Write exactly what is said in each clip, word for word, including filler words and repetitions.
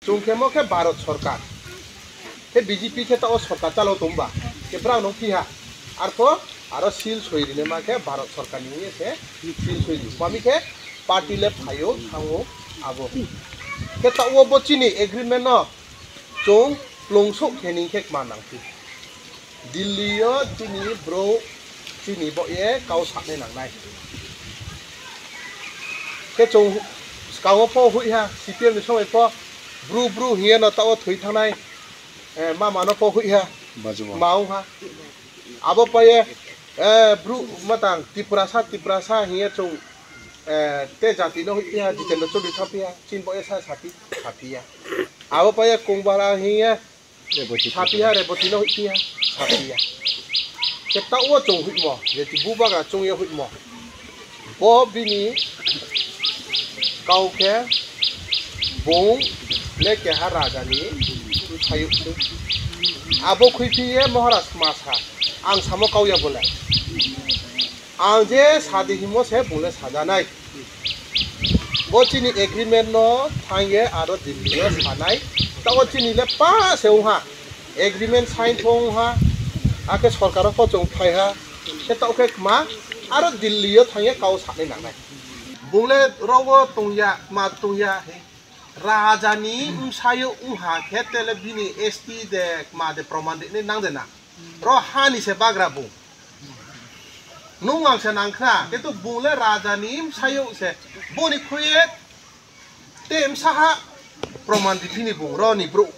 Chung khemo khe Bharat sorkar. Khe B J P khe taoh wo sorkar chalo tongba. Khe brao no phi ha. Arpho aro seal soi rinai ma khe Bharat sorkar ni ye se seal soi ri. Mami khe party le phai ou, thanng ou, abo. Khe taoh wo bo chini agreement no chung plungsouh khe ni khe kma nang phi. Delhi yo chini brouh chini baoh ye kau sanai nang nai. Khe chung skang wo pho hoih ha, C P M ni somoi pho Bru Bru hing ye no taoh wo thoi thanng nai, mama no pho hoih ha, ma ong ha. Abo pai ye, Bru matang Tiprasa, Tiprasa hing ye chung te jati no hoihphi ha, Jitendra Chaudhury saphi ha, chini baoh ye sa saphi, saphi ya. Abo pai ye Kongbara hing ye saphi ha, Reboti no hoihphi ha, saphi ya. Khe taoh wo chung hoihmo, je bubagra chung ye hoihmo. Bo bini kau khe bung le keha raja ni bsayouh se. Abo khuiphi ye Maharaj kma sa, ang samo kau ya bo le. Ang je sa di hingmo se bung le saja nai. Bo chini agreement no thanng ye aro Delhi yo sa nai. Taoh wo chini le pa se ong ha. Agreement sign pho ong ha. Akhe sorkar wo pho chung phai ha. Khe taoh khe kma aro Delhi yo thanng ye kau sanai nang nai. Bung le ro wo tong ya, kma tong ya. Raja ni bsayouh ong ha khe te le bini S T de kma de proman ri nai nang de na. Ro ha ni se bagra bung. Nung ang se nang khna, khe to bung le raja ni bsayouh se. Bo ni khui ye te bsa ha proman ri phi ni bung, ro ni brouh.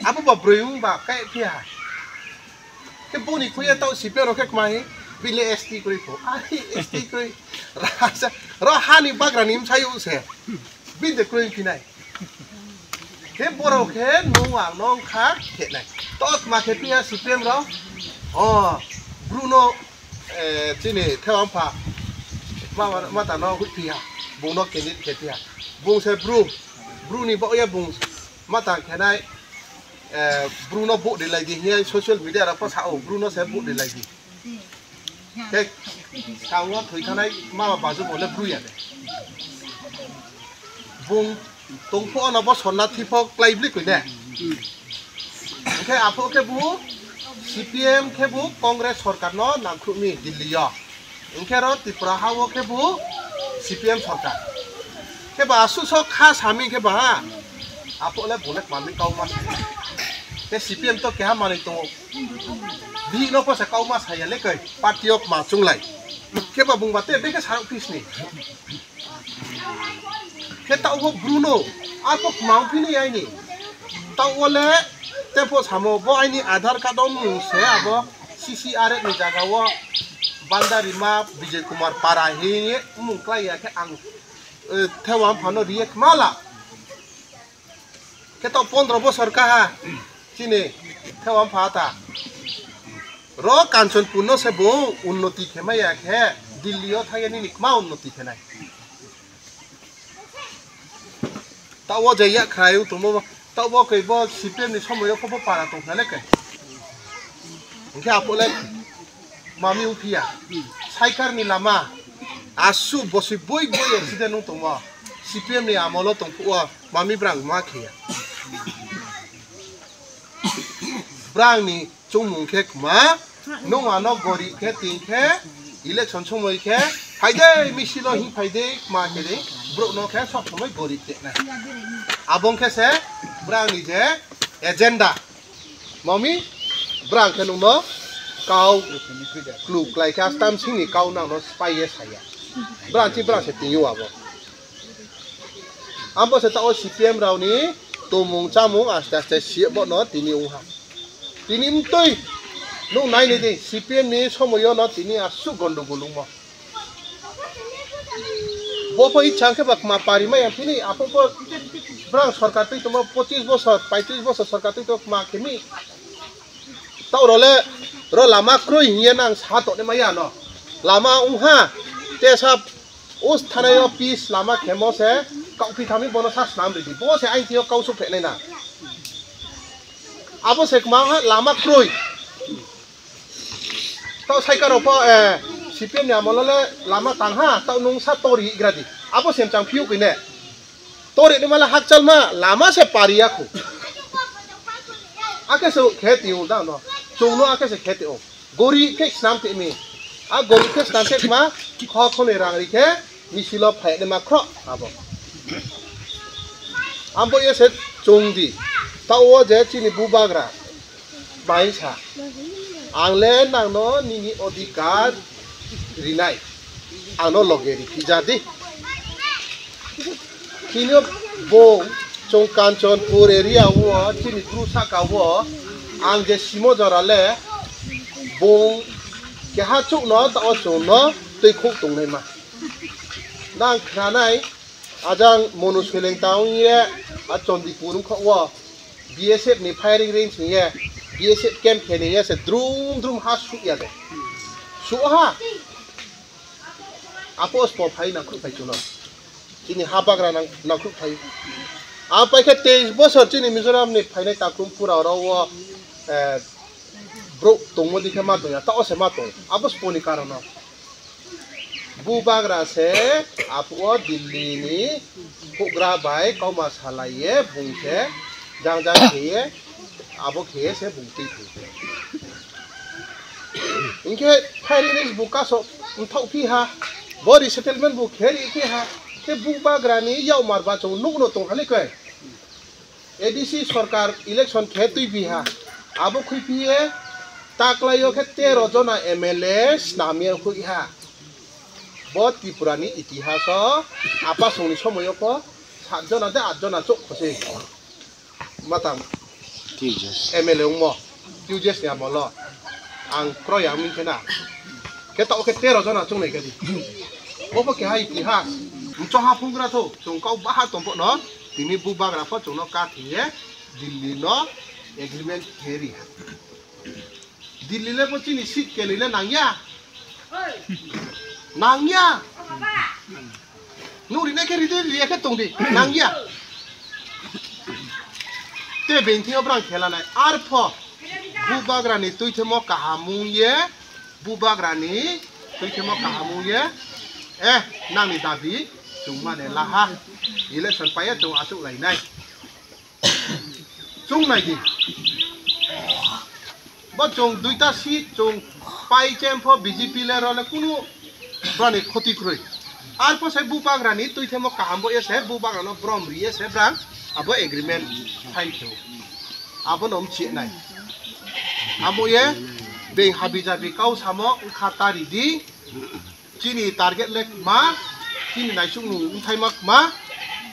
Abo ba broi ong ba kaiphi ha. Khe bo ni khui ye taoh C P M rao khe kma hi, bini le S T kroi pho. Ai, S T kroi. Raja, ro ha ni bagra ni bsayouh se. Bini de kroi phi nai. Khe brao khe nung ang no kha khe nai. Taoh kma khe phi ha C P M rao. O, Bru no, chini Thewampha, ma, mata no hoihphi ha. Bung no candidate khe phi ha. Bung se Bru, Bru ni baoh ye bung mata khe nai, Bru no vote rilai di hing ye social media rao pho sa ou, Bru no se vote rilai di. Khe, skang wo thoi thanngnai mama bajumo le Bru ya de. Bung tong pho no bo sonnathi pho kláibli koi ne. Hing khe aphuh khebu C P M khebu Congress sorkar no nangkhruh mi Delhi yo. Hing khe ro Tripura ha wo khebu C P M sorkar. Kheba asuh so kha sami kheba ha. Aphuh le bung le kma mi kau ma sa ya. Khe C P M to keha manoi tong ou. Bihih no pho se kau ma sa ya le koi, party yo kma chounglai. Kheba bung ba te bekhe saruh phi sni. Khe taoh wo Bru no, arpho kma ongphi ni aini. Taoh wo le, te pho samo, bo aini Aadhaar card wo mmung se abo C C R F ni zaga wo Bandarima Bijay Kumar Para hing ye mmung klái ya khe ang, Thewampha no ri ye kma la. Khe taoh pondro bosor kaha, chini Thewampha ta. Ro Kanchanpur no se bung unnoti khe mai ya khe, Delhi yo thanng ye nini kma unnoti khe nai. Taoh wo je yakhrai ong tongmo, taoh bo khe bo C P M ni somoi yo pho bo para tong khna le khe. Hing khe aphuh le mami ongphi ya. Cycle ni lama, asuh bosi boi boi accident ong tongmo. C P M ni amol wo tong phuh wo mami brang ma khe ya. Brang ni choungmung khe kma, nung ano gorib khe ting khe, election somoi khe, phai dei, misil wo hing phai dei, kma khe dei, brouh no khe sob somoi gorib khe nai. Abo ong khe se brang ni je agenda. Mami, brang khe nung no kau kluklai khe astam sing ni kau nang no spái ye sa ya. Brang chi brang se ting ou abo. Abo se taoh wo C P M rao ni tongmung chámung aste aste si ye bo no tini ong ha. Tini mtui nung nai ni di, C P M ni somoi yo no tini asuh gondogol ongmo. Bo pho ichang khe ba kma pari mai ya phini, aphuh pho brang sorkar tui tongmo pochis bosor, paitris bosor sorkar tui tongmo kma khe mi. Taoh ro le, ro lama kroi hing ye nang sa tong nai mai ya no. Lama ong ha, tesa o thanai yo pis lama khemo se, kaohphi thami bo no sa snam ri di. Bo se aini thing yo kau souhpheh nai na. Abo se kma ha lama kroi. Taoh cycle rao pho, C P M ni amol wo le lama tang ha, taoh nung sa tori gra di. Abo se mchang phiouh koi ne. Tori ni mala hakchalma lama se pari ya khou. Akhe se khe ti ong da no. Chung no akhe se khe ti ong. Gori khe snam ti mi. A gori khe snam ti ma. Kho kho ni rang ri khe. Misil wo phai ni ma khro abo. Abo ye se chung di. Taoh wo je chini bubagra. Bai sa, ang le nang no nini odhikar ri nai, ang no loge ri phi ja di. Tini yo bung chung Kanchanpur area wo, chini Bru sahka wo, ang je simo jora le, bung keha chouh no, taoh wo chung no tuikhouh tongnaima. Nang khna nai, ajang Monu Soileng ta ong ye, a Chandipur ongkha wo, B S F ni firing range hing ye, B S F camp khe ni ye se drum drum ha suh ya de. Suh ha. Apho spo phai nangkhruh phai chung no. Chini ha bagra nang, nangkhruh phai. Ang pai khe teis bosor chini Mizoram ni phainai takrum pura oro wo, eh, brouh tongmo di khe ma tong ya, taoh se ma tong. Abo spo ni karon no. Bubagra se aphuh wo Delhi ni houhgra bai kauma salai ye bung se jang jang khe ye, abo khe ye se bung tui thai. Hing khe firing range bung kaso mthaoh phi ha, bo resettlement bung khe ri phi ha, khe bubagra ni yakmar ba chung nuh no tong ha ni khe. A D C sorkar election khe tuibi ha. Abo khuiphi ye taklái yo khe tero jona M L A snam ye hoih ha. Bo Tripura ni itihas wo apa song ni somoi yo pho sat jona de at jona chouh kho se. Matang M L A ongmo. Q J S ni amol wo. Ang kroi ya ming khe na. Khe taoh khe tero jona choung nai khe di. Bo pho keha itihas. Mchoha phunggra thou, chung kau baha tong pho no, tini bubagra pho chung no kathing ye, Delhi no agreement khe ri ha. Delhi le bo chini seat keni le nang ya. Nang ya. Nung rinai khe ri di, ri ya khe tong di. Nang ya. Te being thing yo brang khela nai. Arpho bubagra ni tuithemo kaham ong ye, bubagra ni tuithemo kaham ong ye, eh, nang ni dabi chung mane la ha. Election pai ye chung achouhlai nai. Chung nai di. Bo chung duita seat chung pai chem pho B J P le ro le kunu brao ni khoti kroi. Arpho se bubagra ni tuithemo kaham bo ye se bubagra no brom ri ye se brang abo agreement sign khe ou. Abo no mchi nai. Abo ye being habi jabi kau samo ongkha ta ri di. Chini target le kma, chini naisouh nung bthaima kma,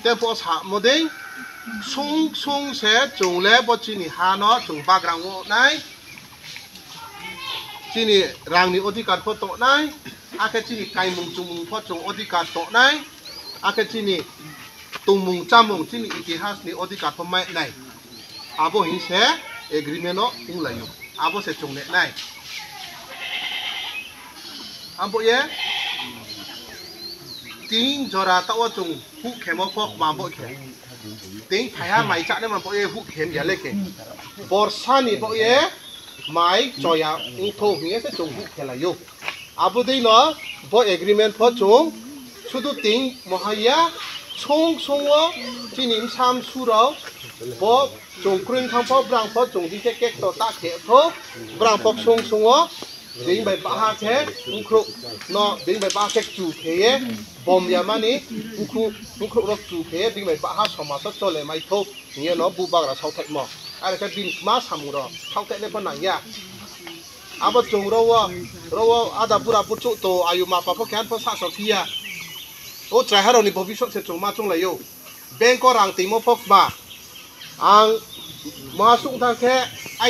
te pho samo dei, sung sung se chung le bo chini ha no chung bagrang wo nai, chini rang ni odhikar pho toh nai, akhe chini kaimung chumung pho chung odhikar toh nai, akhe chini tongmung chámung chini itihas ni odhikar pho mai nai. Abo hing se agreement no onglai ou. Abo se chung ne nai. Abo ye, ting jora taoh wo chung huh khemo pho kma bo khe. Ting phaiha mai chánaima bo ye huh khem ya le khe. Borsa ni bo ye mai choya ongthou hing ye se chung huh khelai ou. Abo dei no bo agreement pho chung sudu ting moha ya, sung sung wo chini bsa msu rao bo chung kroi thanng pho brang pho chung di khe kekto ta khe thou, brang pho sung sung wo being bai baha khe, bkhrouh no being bai baha khe kchu khe ye, bom ya mani, bkhrouh, bkhrouh rao kchu khe ye, being bai baha somaj wo chole mai thou hing ye no bubagra saohthaihmo. Are khe bini kma samung rao saohthaih le pho nang ya. Abo chung ro wo, ro wo ada bura burchouh to, ayu ma pa pho keha pho sahso phi ya. O chraiha rao ni bhobishyot se chung ma chounglai ou. Bank wo rang toimo pho kma. Ang maha suh thanng khe,